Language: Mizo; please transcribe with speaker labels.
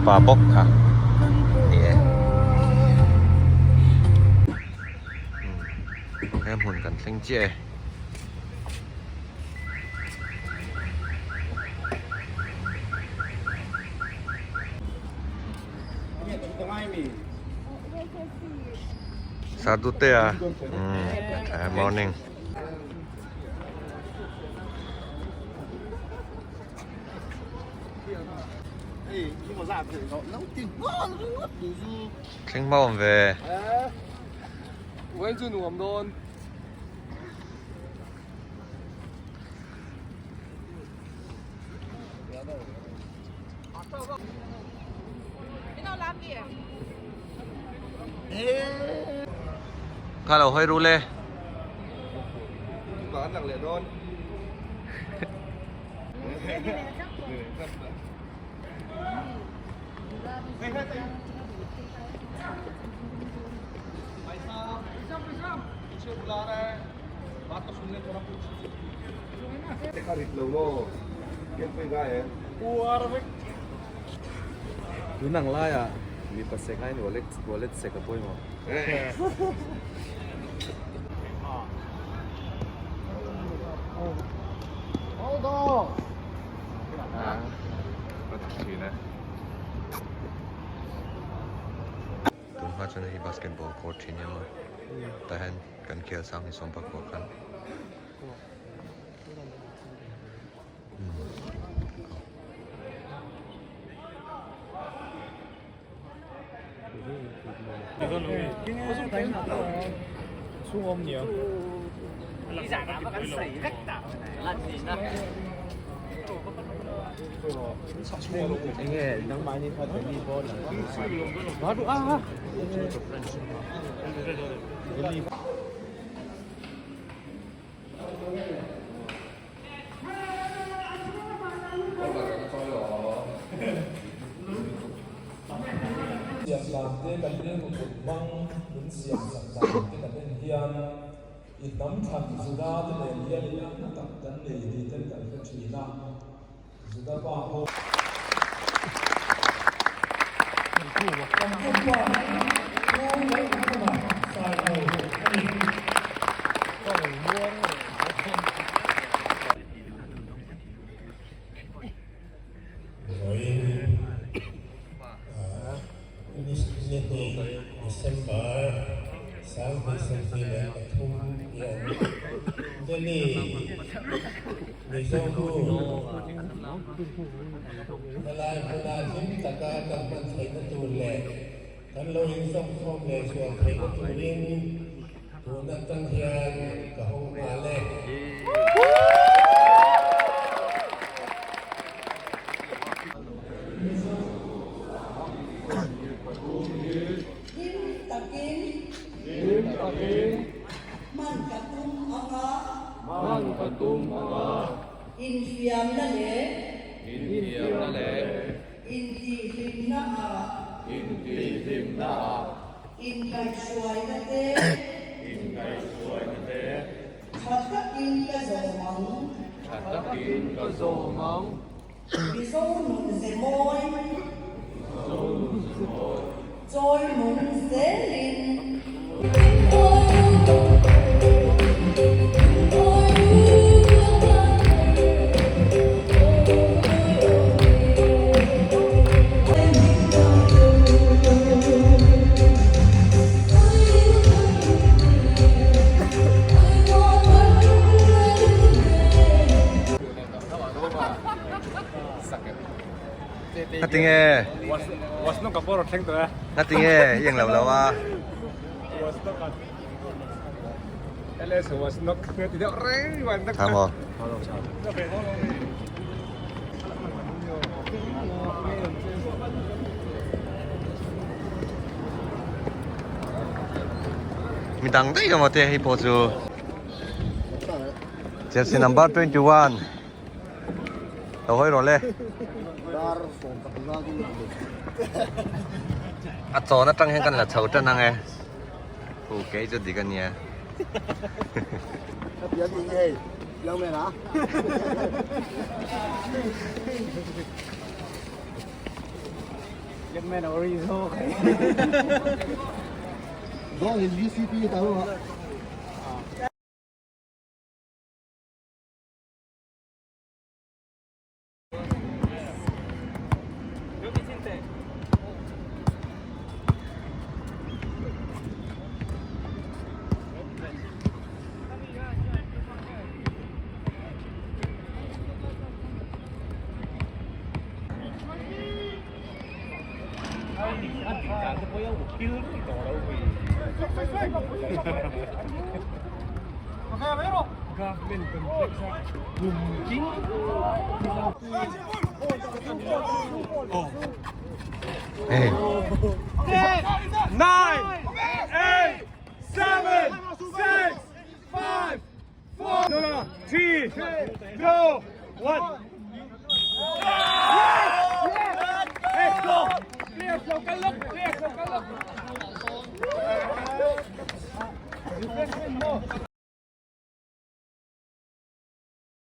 Speaker 1: pa bawk kha ni e. He hmun kan thleng chiah e. Sardutea morning. Thleng hma awm ve. Kha lo hawi rul e.
Speaker 2: Tun ang laiah mipa sek aiin wallet wallet sek a pawimawh.
Speaker 1: Tun hma chuan hei basketball court thin emaw tah hian kan khel sang ni sawm pakua khan.
Speaker 3: Siam dan te kan rilru kut hmang min siam sak dan te kan en hian i hnam thlan Juda te nen hian inanna tak kan nei tih ten kan hre thin a, Juda pa ho. Kan pumpa Pu Lalthuma Sailo a ni.
Speaker 4: Vawiin ni hnih December 2023 hian Delhi Mizo nu helai hmuna hlim taka kan hman theihna tur leh kan lo inzawmkhawm leh zual theihna turin tun atang hian ka hawng nghal e.
Speaker 5: Hlim takin hman ka tum anga infiamna leh intihhlimna ah inkaihhruaina te tha takin ka zawm ang. Mizo nun ze mawi chawi nung zelin.
Speaker 1: Ngatinge Ngatinge i englo lo a Tha maw Midang daih emaw te hei pawh chu. Jersey number 21 Lo hawi rawh le A chawn atang hian kan la chho tan ang e Hu kei chu dik a nia